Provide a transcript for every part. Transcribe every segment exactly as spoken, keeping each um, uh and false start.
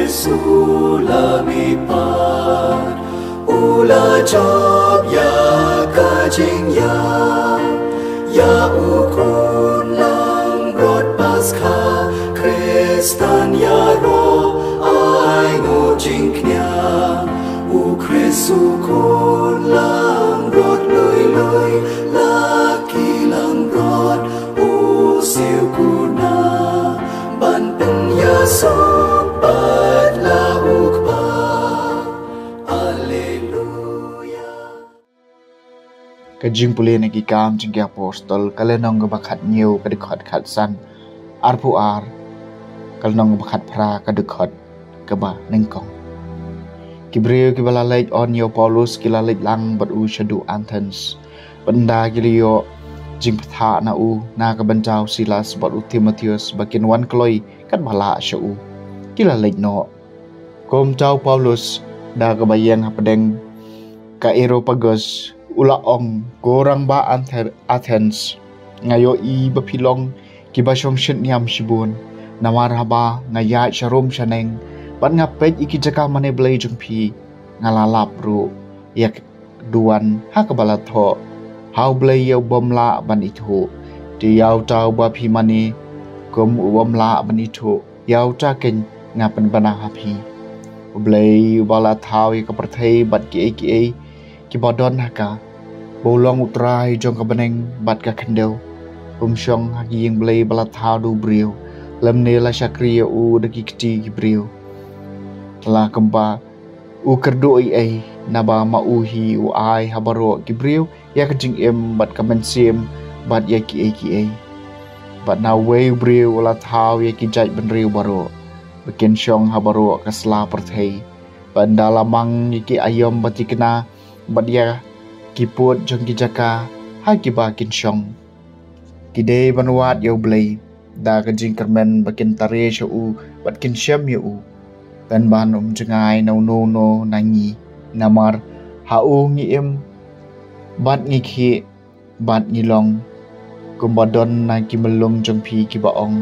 Sulam i pat u la jop ïa ka jingïap ïa u khun langbrot Paskha. Khristan ïaroh ai nguh jingkñia, u Khrist u khun langbrot lui lui, la ki langbrot u siew kuna ban pynïasuk pat la u Kpa. Alleluia. Ka jingpule na ki Kam jong ki Apostol, ka lynnong kaba khathynñiew, ka dkhot khatsan, arphew ar, ka lynnong kaba khatphra, ka dkhot kaba nyngkong. Ki briew kiba la leit on ïa u Paulus ki la leit lang bad u shaduh Athens. Bad ynda ki la ïoh jingbthah na u na ka bynta u Silas bad u Timotheus ba kin wan kloi katba lah sha u, ki la leit noh. Kumta u Paulus da kaba ïeng hapdeng ka Areopagus u la ong, ko rangbah Anther-, Athens, nga ïohi ba phi long kiba shong shit niam shibun. Namar haba nga ïaid sharum shaneng bad nga peit ïa ki jaka mane blei jong phi, nga la lap ruh ïa ka duwan ha kaba la thoh, ha U Blei ïa u bym lah ban ithuh. Te ïa uta uba phi mane kum u bym lah ban ithuh, ïa uta keiñ nga pynbna ha phi. U Blei uba la thaw ïa ka pyrthei bad kiei kiei kiba don ha ka, ba u long u Trai jong ka bneng bad ka khyndew, um shong ha ki ïing blei ba la thaw da u briew, lymne la shakri ïa u da ki kti ki briew. La kumba u kyrduh ei ei, naba ma u hi u ai ha baroh ki briew ïa ka jingim bad ka mynsiem bad ïa kiei kiei. Bad na uwei u briew u la thaw ïa ki jaitbynriew baroh ba kin shong ha baroh ka sla pyrthei, bad ynda la mang ïa ki aïom ba thikna bad ïa ki pud jong ki jaka ha kiba kin shong, ki dei ban wad ïa U Blei da ka jingkyrmen ba kin tare sha u bad kin shem ïa u, tang ban um jngai na uno uno na ngi. Namar ha u ngi im bad ngi khih bad ngi long. Kumba don na ki myllung jong phi kiba ong,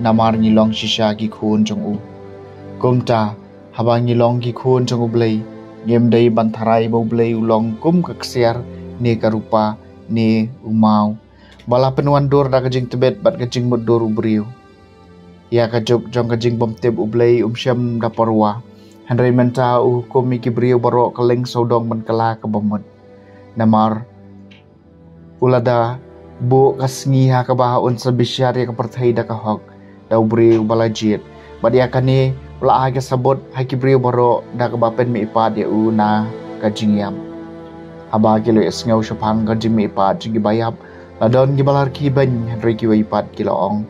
namar ngi long shisha ki khun jong u. Kumta haba ngi long ki khun jong U Blei, ngim dei ban tharai ba U Blei u long kum ka ksiar ne ka rupa ne u maw, ba la pynwandur da ka jingtbit bad ka jingmutdur u briew. Ïa ka juk jong ka jingbymtip U Blei um shem da parwa, hynrei mynta u hukum ïa ki briew baroh kylleng sawdong ban kylla kaba mut. Namar u la da buh ka sngi ha kaba un sa bishar ïa ka pyrthei da ka hok da u briew ba la jied. Bad ïa kane u la ai ka sabut ha ki briew baroh da kaba pynmihpat ïa u na ka jingïap. Haba ki la ïohsngew shaphang ka jingmihpat jong kiba ïap, la don kiba la rkhie beiñ, hynrei kiwei pat ki la ong,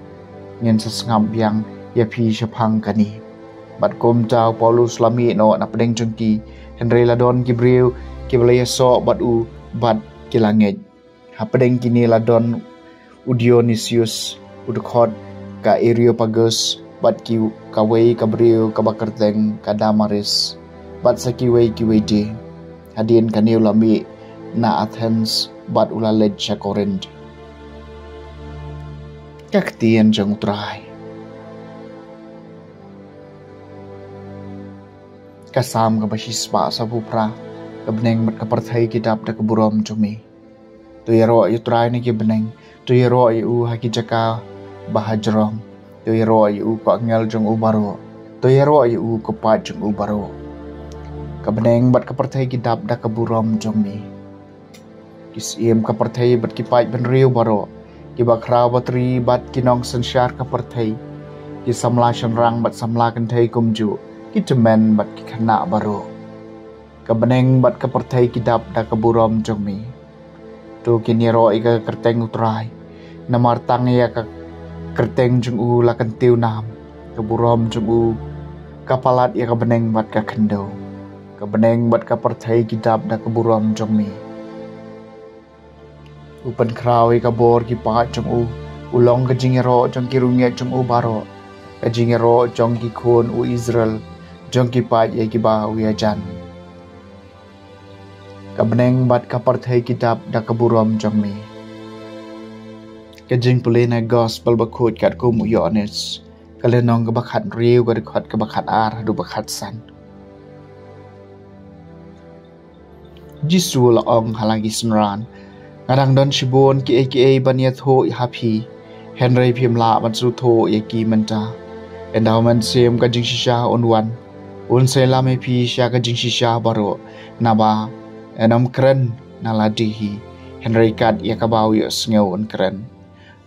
ngin sa sngap biang ïa phi shaphang kane. Bad kumta u Paulus la mih noh na pdeng jong ki, hynrei la don ki briew kiba la ïasoh bad u bad ki la ngeit. Hapdeng kine la don u Dionisius, u dkhot ka Areopagus, bad ki kawei ka briew kaba kyrteng ka Damaris, bad sa kiwei kiwei de. Hadien kane u la mih na Athens bad u la leit sha Korinth. Ka ktien jong U Trai. Ka Salm kaba shispah sawphew phra. Ka bneng bad ka pyrthei ki dap da ka burom jong me. To ïaroh ïa U Trai na ki bneng, to ïaroh ïa u ha ki jaka ba hajrong, to ïaroh ïa u ko angel jong u baroh, to ïaroh ïa u ko paid jong u baroh. Ka bneng bad ka pyrthei ki dap da ka burom jong me. Ki syiem ka pyrthei bad ki paid bynriew baroh, kiba khraw batri bad ki nongsynshar ka pyrthei, ki samla shynrang bad samla kynthei kumjuh, ki tymmen bad ki khynnah baroh. Ka bneng bad ka pyrthei ki dap da ka burom jong me. To kin ïaroh ïa ka kyrteng U Trai, namar tang ïa ka kyrteng jong u la kyntiew nam. Ka burom jong u ka palat ïa ka bneng bad ka khyndew. Ka bneng bad ka pyrthei ki dap da ka burom jong me. U pynkhraw ïa ka bor ki paid jong u, u long ka jingïaroh jong ki riewngeit jong u baroh, ka jingïaroh jong ki khun u Israel, jong ki paid ïa kiba u ïajan. Ka bneng bad ka pyrthei ki dap da ka burom jong me. Ka jingpule na Gospel bakhuid katkum u Ïoannis. Ka lynnong kaba khathynriew, ka dkhot kaba khatar haduh ba khatsan. Jisu u la ong ha la ki synran: Nga dang don shibun kiei kiei ban ïathuh ha phi, hynrei phim lah ban sngewthuh ïa ki mynta. Ynda U Mynsiem ka jingshisha un wan, un sa ïalam ïa phi sha ka jingshisha baroh, naba yn ym kren na lade hi, hynrei kat ïa kaba u ïohsngew un kren.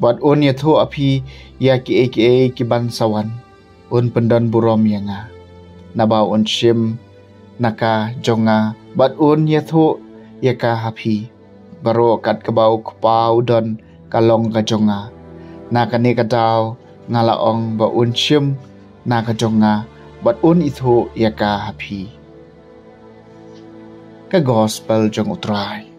Bad un ïathuh ha phi ïa kiei kiei kiban sa wan. Un pyndonburom ïa nga, naba un shim na ka jong nga bad un ïathuh ïa ka ha phi. Baroh kat kaba U Kpa u don ka long ka jong nga. Na kane ka daw nga la ong ba un shim na ka jong nga bad un ithuh ïa ka ha phi. Ka Gospel jong U Trai.